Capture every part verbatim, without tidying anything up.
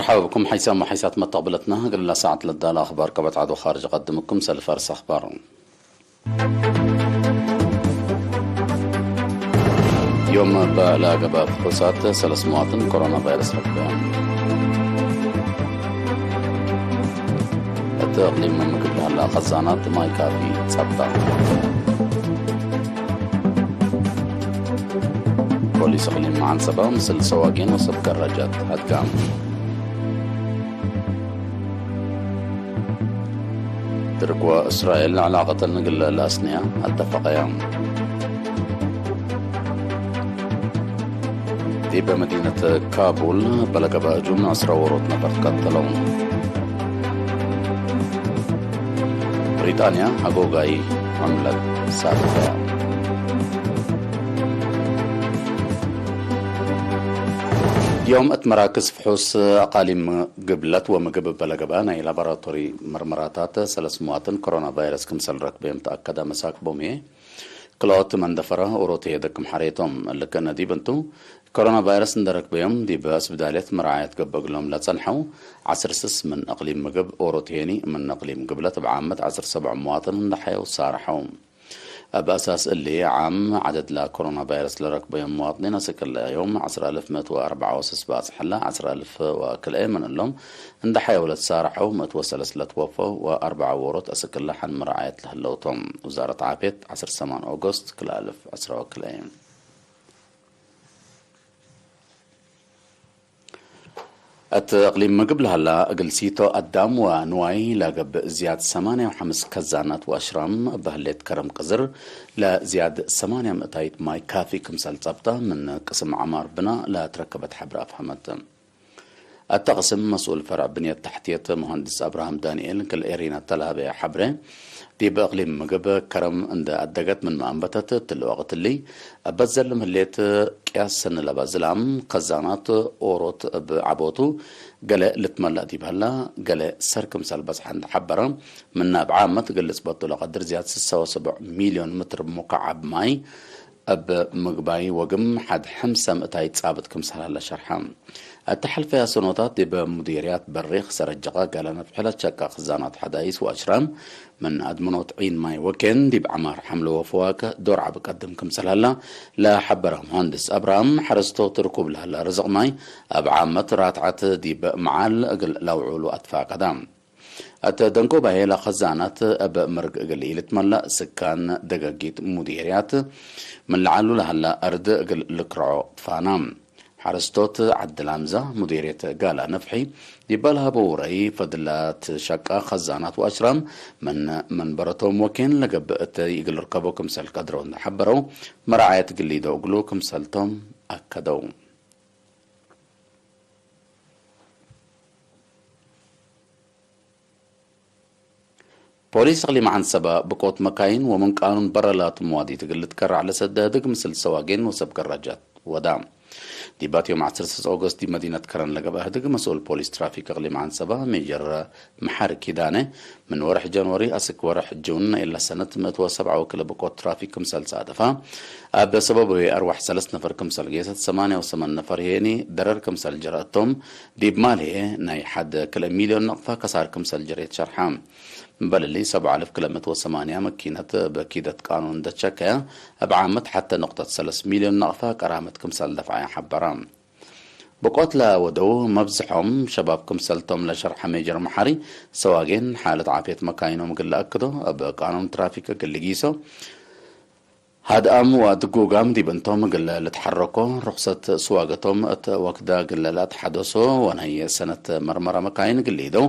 ሐብኩም ሐይሳም ወሐይሳት መተቅብለትና፣ እግል ለሳዕት ለዳለ አኽባር ቀበት ዐድ ወኻርጅ እቀድምኩም ሰልፍ አርስ አኽባር። ዮም እበ ለገብአ ፍሑሳት ሰለስ መዋጥን ኮሮና ቫይረስ ረክበ። እት እቅሊም ምግብ ለሀላ ከዛናት ማይ ካፊ ጸብጠ። ፖሊስ እቅሊም መዓንሰባ ምስል ሰዋጌን ወሰብ ገራጃት ሀድጋም። ትርክ ወእስራኤል ዐላቀተን እግል ለአስንያ አተፈቀያ። ዲብ መዲነት ካቡል በለገበ ህጁም ዐስራ ዎሮት ነፈር ትቀተለው። ብሪጣንያ አጎጋይ ዕምለት ሳልፈያ። ዮም እት መራክዝ ፍሑስ አቃሊም ግብለት ወምግብ እበ ለገብአ ናይ ላቦራቶሪ መርመራታት ሰለስ ምዋጥን ኮሮና ቫይረስ ክምሰል ረክበዮም ተአከደ። መሳክቦም ህዬ ክልኦት መንደፈረ ኦሮት ህዬ ደክም ሐሬቶም። እሊ ክእነ ዲብ እንቱ፣ ኮሮና ቫይረስ እንደ ረክበዮም ዲብ እስብዳልየት መርዓየት ገብእ እግሎም ለጸንሐው ዐስር ስስ ምን እቅሊም ምግብ ኦሮት ህዬኒ ምን እቅሊም ግብለት እብ ዓመት ዐስር ሰብዕ ምዋጥን እንደ ሐየው ሳርሐው። እብ አሳስ እሊ፣ ዓም ዐደድ ለኮሮና ቫይረስ ለረክበዮም መዋጥኒን አስክ እለ ዮም ዐስር አልፍ ምእት ወአርበዕ ወስስ ባጽሕ ህለ፣ ዐስር አልፍ ወክልኤ ምን እሎም እንደ ሐየው ለትሳርሐው፣ ምእት ወሰለስ ለትወፈው ወአርበዕ ዎሮት አስክ እለ ሐን መርዓየት ለህለው ቶም። ውዛረት ዓፍየት ዐስር ሰማን ኦጎስት ክልኤ አልፍ ዐስር ወክልኤ። እት እቅሊም ምግብ ለሀላ እግል ሲቶ አዳም ወንዋይ ለገብእ ዝያድ ሰማንያ ወሐምስ ከዛናት ወአሽራም እበ ህሌት ከረም ቅዝር ለዝያድ ሰማንያ ምእታይት ማይ ካፊ ክምሰል ጸብጠ ምን ቅስም ዐማር ብና ለትረከበት ሐብረ አፍሀመት። እተ ቅስም መስኡል ፈርዕ ብንየት ተሕትየት መሀንድስ አብርሃም ዳንኤል ክል ኤሪና ተለሀበየ ሐብረ፣ ዲብ እቅሊም ምግብ ከረም እንደ አደገት ምንመ አንበተት፣ እትሊ ወቅት እሊ እበ ዘልም ህሌት ቅያስ ሰኒ ለበ ዝላም ከዛናት ኦሮት እብ ዐቦቱ ገሌ ልትመለእ ዲብ ሀላ፣ ገሌ ሰር ክምሰል በጽሐ እንደ ሐበረ፣ ምነ እብ ዓመት እግል ልጽበጡ ለቀድር ዝያድ ስሰ ወሰቡዕ ሚልዮን ምትር ሙካዓብ ማይ እብ ምግባይ ወግም ሐድ ሐምሰ ምእታይ ጻብጥ ክምሰል ሀለ ሸርሐ። እተ ሐልፈያ ሰኖታት ዲብ ሙዲርያት በሪክ፣ ሰረጀቀ፣ ጋላ ነፍሒ ለትሸቀ ክዛናት ሐዳይስ ወአሽራም ምን አድምኖት ዒን ማይ ወኬን ዲብ ዐማር ሐምለ ወፈዋክህ ዶር ዐቢ ቀድም ክምሰል ሀላ ለሐበረ መሀንድስ አብርሃም፣ ሐረስቶት ርኩብ ለሀለ ርዝቅ ማይ እብ ዓመት ራትዐት ዲብ መዓል እግል ለአውዑሉ አትፋቀዳ። እት ደንጎባዬ ለከዛናት እብ ምርግ እግል ኢልትመለእ፣ ስካን ደገጊት ሙዴርያት ምን ለዐሉ ለሀላ አርድ እግል ልክርዖ ትፋና። ሐረስቶት ዐዲ ላምዛ፣ ሙዴርየት ጋላ ነፍሒ፣ ዲበ ለሀበው ረይ ፈድላት ሸቀ ከዛናት ወአሽራም ምን መንበረቶም ወኬን ለገብእ እተይ እግል ርከቦ ክምሰል ቀድረው እንደ ሐበረው፣ መራዓየት እግል ሊደው እግሉ ክምሰልቶም አከደው። ፖሊስ እቅሊም ዐንሰበ ብቆት መካይን ወምን ቃኑን በረ ላቱ መዋዲት እግል ልትከረዕ ለሰደ ህድግ ምስል ሰዋጌን ወሰብ ገራጃት ወዳ። ዲባት ዮም ዐስር ስስ ኦገስት ዲብ መዲነት ከረን ለገብአ ህድግ መስኡል ፖሊስ ትራፊክ እቅሊም ዐንሰበ ሜጀር መሐሪ ኪዳነ፣ ምን ወርሕ ጀንወሪ አስክ ወርሕ ጁን ናይለ ሰነት ምእት ወሰብዓ ወክልኤ ብቆት ትራፊክ ክምሰል ሳደፋ፣ እብ ሰበብ አርዋሕ ሰለስ ነፈር ክምሰል ጌሰት፣ ሰማንያ ወሰመን ነፈር ህዬኒ ደረር ክምሰል ጀረአቶም፣ ዲብ ማል ህዬ ናይ ሐድ ክልኤ ሚልዮን ነቅፈ ከሳር ክምሰል ጀሬት ሸርሐ። እምበል እሊ፣ ሰብዓ አልፍ ክልኤ ምእት ወሰማንያ መኪነት እብ ኪደት ቃኑን እንደ ትሸከየ፣ እብ ዓመት ሐቴ ኑቅጠት ሰለስ ሚልዮን ነቅፈ ቀራመት ክምሰል ደፍዐየ ሐበረ። ብቆት ለወደው መብዝሖም ሸባብ ክምሰልቶም ለሸርሐ ሜጀር መሐሪ፣ ሰዋጌን ሓለት ዓፍየት መካይኖም እግል ለአክዶ፣ እብ ቃኑን ትራፊክ እግል ልጊሶ፣ ሀድአም ወድጉጋም ዲብ እንቶም እግል ልትሐረኮ፣ ሩክሰት ስዋገቶም እት ወክዳ እግል ለአትሐደሶ ወናይ ሰነት መርመራ መካይን እግል ሊደው፣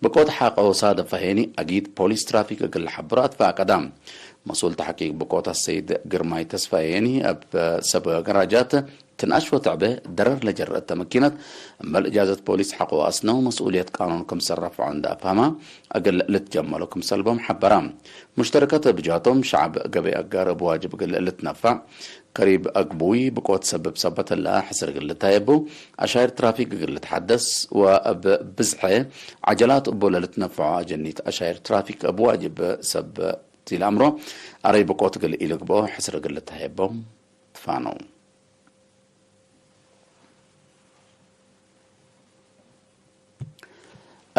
ብቆት ሐቀ ወሳደፈ ሄኒ አጊድ ፖሊስ ትራፊክ እግል ለሐብሮ አትፋቀዳ። መስኡል ተሕቂቅ ብቆት አሰይድ ግርማይ ተስፋዬ ሄኒ፣ እብ ሰብ ገራጃት ትንአሽ ወተዕበ ደረር ለጀረአተ መኪነት፣ እምበል እጃዘት ፖሊስ ሐቆ አስነው መስኡልየት ቃኑን ክምሰል ረፍዖ እንደ አፍሀማ፣ እግል ልትጀመሎ ክምሰል ቦም ሐበራ። ሙሽተረከት ብጃቶም፣ ሸዐብ ገበይ አጋር እብ ዋጅብ እግል ልትነፋዕ፣ ከሪብ አግቡይ ብቆት ሰብብ ሰበት እለ ሕስር እግል ልታየቡ፣ አሻይር ትራፊክ እግል ልትሐደስ ወእብ ብዝሐ ዐጀላት እቡ ለልትነፈዖ አጀኒት አሻይር ትራፊክ እብ ዋጅብ ሰብ ቲ ለአምሮ አረይ ብቆት እግል ኢልግብኦ ሕስር እግል ልታየቦም ትፋነው።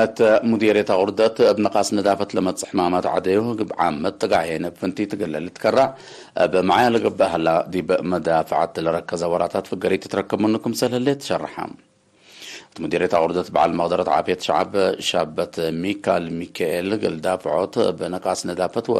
እት ሙዲርየት አቁርደት እብ ንቃስ ነዳፈት ለመጽእ ሕማማት ዐደዩ እብ ዓመት ጥጋዕ ሄነ እብ ፍንቲት እግል ልትከረዕ እብ መዓያ ለገብእ ሀላ፣ ዲብ መዳፍዐት ለረከዘ ወራታት ፍገሪት ትትረከብ ምኑ ክምሰል ህሌት ሸርሐ። እት ሙዲርየት አቁርደት በዐል መቅደረት ዓፍየት ሸዐብ ሻበት ሚካል ሚካኤል እግል ዳፍዖት እብ ንቃስ ነዳፈት ወ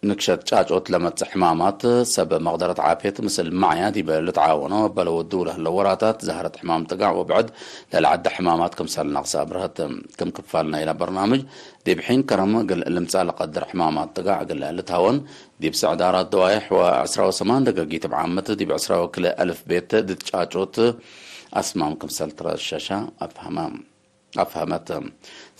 ንክሸት ጫጮት ለመጽእ ሕማማት፣ ሰብ መቅደረት ዓፍየት ምስል መዕያ ዲበ ልትዓወኖ እበ ለወድው ለህለው ወራታት፣ ዛህረት ሕማም ጥጋዕ ወብዕድ ለለዐደ ሕማማት ክምሰል ነቅሰ አብርሀት። ክም ክፋል ናይለ በርናምጅ፣ ዲብ ሒን ከረም እግል ልምጸእ ለቀድር ሕማማት ጥጋዕ እግል ልትሀወን፣ ዲብ ሰዕዳራት ደዋይሕ ወዕስራ ወሰማን ደገጊት እብ ዓመት ዲብ ዕስራ ወክልኤ አልፍ ቤት ድድ ጫጮት አስማም ክምሰል ትረሸሸ አፍሀመ። አፍሀመት።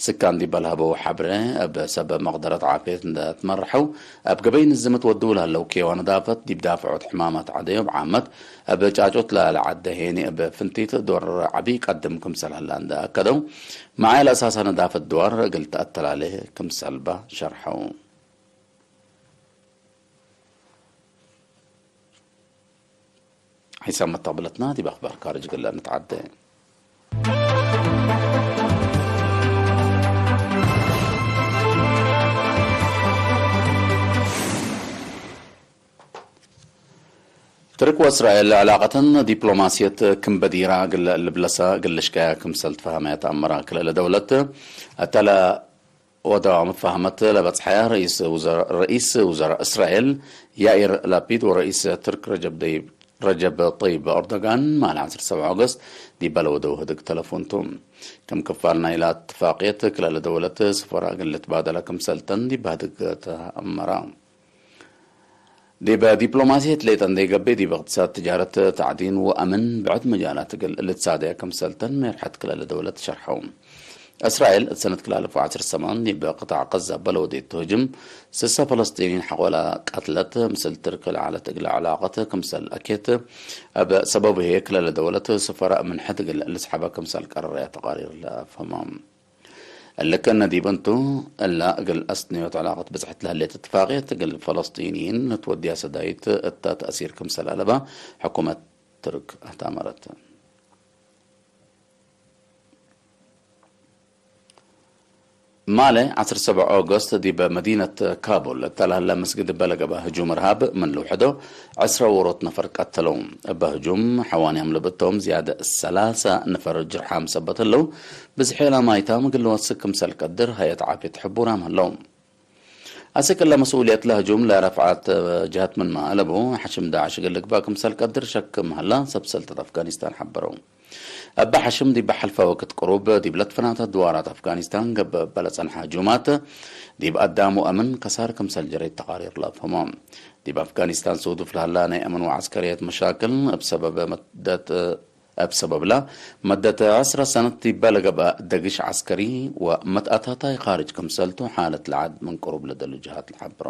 ስካን ዲብ ለሀበው ሐብሬ፣ እብ ሰብ መቅደረት ዓፍየት እንደ ትመርሐው፣ እብ ገበይ ንዝመት ወድው ለህለው ኬዋ ነዳፈት ዲብ ዳፍዖት ሕማማት ዐደዩ እብ ዓመት፣ እብ ጫጮት ለለዐደ ሄኒ እብ ፍንቲት ዶር ዐቢ ቀድም ክምሰል ሀላ እንደ አከደው፣ መዓይ ለአሳሳ ነዳፈት ድዋር እግል ተአተላሌ ክምሰልባ ሸርሐው። ሒሳም መተቅብለትና ዲብ አክባር ካርጅ እግል ንትዓዴ። ትርክ ወእስራኤል ዕላቀተን ዲፕሎማስየት ክም በዲራ እግል ልብለሰ እግል ልሽቀያ ክምሰል ትፈሀመ ተአመረ። ክልኤ ደውለት እተ ለ ወደዋ መፋህመት ለበጽሐ ርኢስ ውዘር-፣ ርኢስ ውዘራእ እስራኤል ያኢር ላፒድ ወርኢስ ትርክ ረጀብ ደይብ-፣ ረጀብ ጠይብ ኤርዶጋን ማለ ዐስር ሰብዓ ኦገስት ዲበ ለወደው ህድግ ተለፎን ቱ። ክም ክፋል ናይላ እትፋቅየት፣ ክልኤ ደውለት ስፈራ እግል ልትባደለ ክምሰልተን ዲብ ህድግ ተአመረ። ዲብ ዲፕሎማስየት ሌጠ እንዴ ገብእ፣ ዲብ እቅትሳድ፣ ትጃረት፣ ተዕዲን ወአምን ብዕድ መጃላት እግል ልትሳደየ ክምሰልተን ሜርሐት ክልኤ ደውለት ሸርሐው። እስራኤል እት ሰነት ክልኤ አልፍ ወዐስር ሰማን ዲብ ቅጣዕ ቀዛ እበ ለወዴቱ ህጅም፣ ስሰ ፈለስጢንይን ሐቆላ ቀትለት፣ ምስል ትርክ ለዐለት እግለ ዕላቀት ክምሰል አኬት፣ እብ ሰበቡ ህዬ ክልኤ ደውለት ስፈራ ምን ሕድ እግል ልስሐበ ክምሰል ቀረረየ ተቃሪር ለአፍህመ። እሊ ክእነ ዲብ እንቱ፣ እላ እግል አስትንዮት ዕላቀት ብጽሕት ለህሌት እትፋቅየት፣ እግል ፈለስጢንይን ልትወድያ ሰዳይት እተ ተእሲር ክምሰል አለባ ሕኩመት ትርክ አህታመረት። ማለ ዐስር ሰብዕ ኦገስት ዲብ መዲነት ካቡል እተ ለህለ መስግድ እበ ለገብአ ህጁም እርሃብ ምን ልውሐዶ ዐስረ ዎሮት ነፈር ቀተለው። እበ ህጁም ሐዋንያም ለብእቶም ዝያደ ሰላሰ ነፈር ጅርሓም ሰበት ህለው። ብዝሕ ላማይታም እግል ልወስክ ክምሰል ቀድር ሀየት ዓፍየት ሕቡራም ህለው። አስክ እለ መስኡልየት ለህጁም ለረፍዐት ጀሀት ምንመ አለቡ፣ ሐሽም ዳዕሽ እግል ልግባእ ክምሰል ቀድር ሸክ ምህላ ሰብ ሰልጠት አፍጋኒስታን ሐበረው። እበ ሐሽም ዲብ ሐልፈ ወቅት ቅሩብ ዲብ ለትፈናተ ድዋራት አፍጋኒስታን ገብእ እበ ለጸንሐ ህጁማት፣ ዲብ አዳም ወአምን ከሳር ክምሰል ጀሬት ተቃሪር ለአፍህሞ። ዲብ አፍጋኒስታን ስውዱፍ ለሀላ ናይ አምን ወዐስከርየት መሻክል፣ እብ ሰበብ መደት እብ ሰበብላ፣ መደት ዐስረ ሰነት ዲበ ለገብአ ደግሽ ዐስከሪ ወመትአታታይ ካርጅ ክምሰልቱ፣ ሓለት ለዐድ ምን ቅሩብ ለደሉ ጀሃት ለሐብሮ።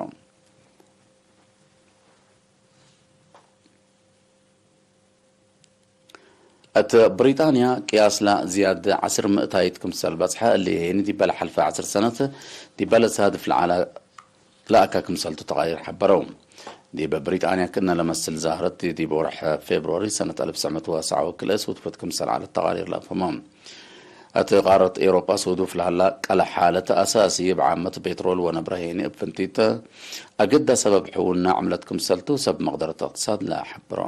እት ብሪጣንያ ቅያስላ ዝያድ ዐስር ምእታይት ክምሰል በጽሐ፣ እሊ ሄኒ ዲበ ለሐልፈ ዐስር ሰነት ዲበ ለሳድፍ ለዐለ ለአከ ክምሰልቱ ተቃሪር ሐበረው። ዲብ ብሪጣንያ ክእነ ለመስል ዛህረት ዲብ ወርሕ ፌብሩዋሪ ሰነት አልፍ ወትሰዕ ምእት ወሰብዓ ወክልኤ ስውድፈት ክምሰል ዐለት ተቃሪር ለአፍህሞ። እት ቃረት ኤውሮጳ ስውዱፍ ለሀላ ቀለ ሓለት አሳሲ እብ ዓመት ቤትሮል ወነብረ ሄኒ እብ ፍንቲት አግደ ሰበብ ሕውነ ዕምለት ክምሰልቱ ሰብ መቅደረት እቅትሳድ ለሐብሮ።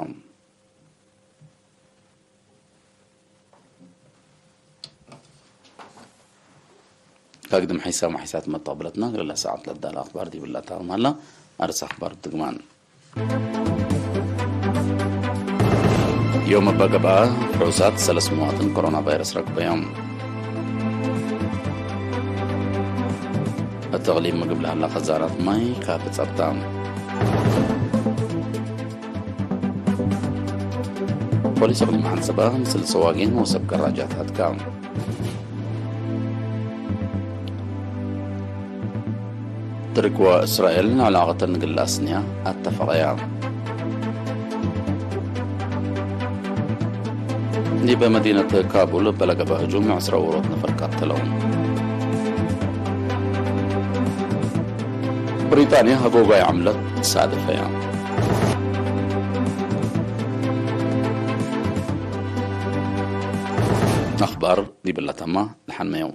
ከግድም ሐይሳም ወሐይሳት መተቅብለትና፣ እግለ ለሰዓት ለዳለ አክባር ዲብላ ታምሃላ። አርስ አክባር ድግማን። ዮም እበ ገብአ ፍሑሳት ሰለስ መዋጥን ኮሮና ቫይረስ ረክበዮም። እት እቅሊም ምግብ ለሀላ ከዛራት ማይ ካፊ ጸብጣ። ፖሊስ እቅሊም ዐንሰበ ምስል ሰዋጊን ወሰብ ገራጃት ሀትካ። ትርክ ወእስራኤል ዕላቀተን እግል ለአስንያ አተፈቀያ። ዲበ መዲነት ካቡል እበ ለገብአ ህጁም ዐስረ ዎሮት ነፈር ቀተለው። ብሪጣንያ ሀጎጋይ ዕምለት ሳድፈያ። አኽባር ዲብለ ተማ ለሐንመየው።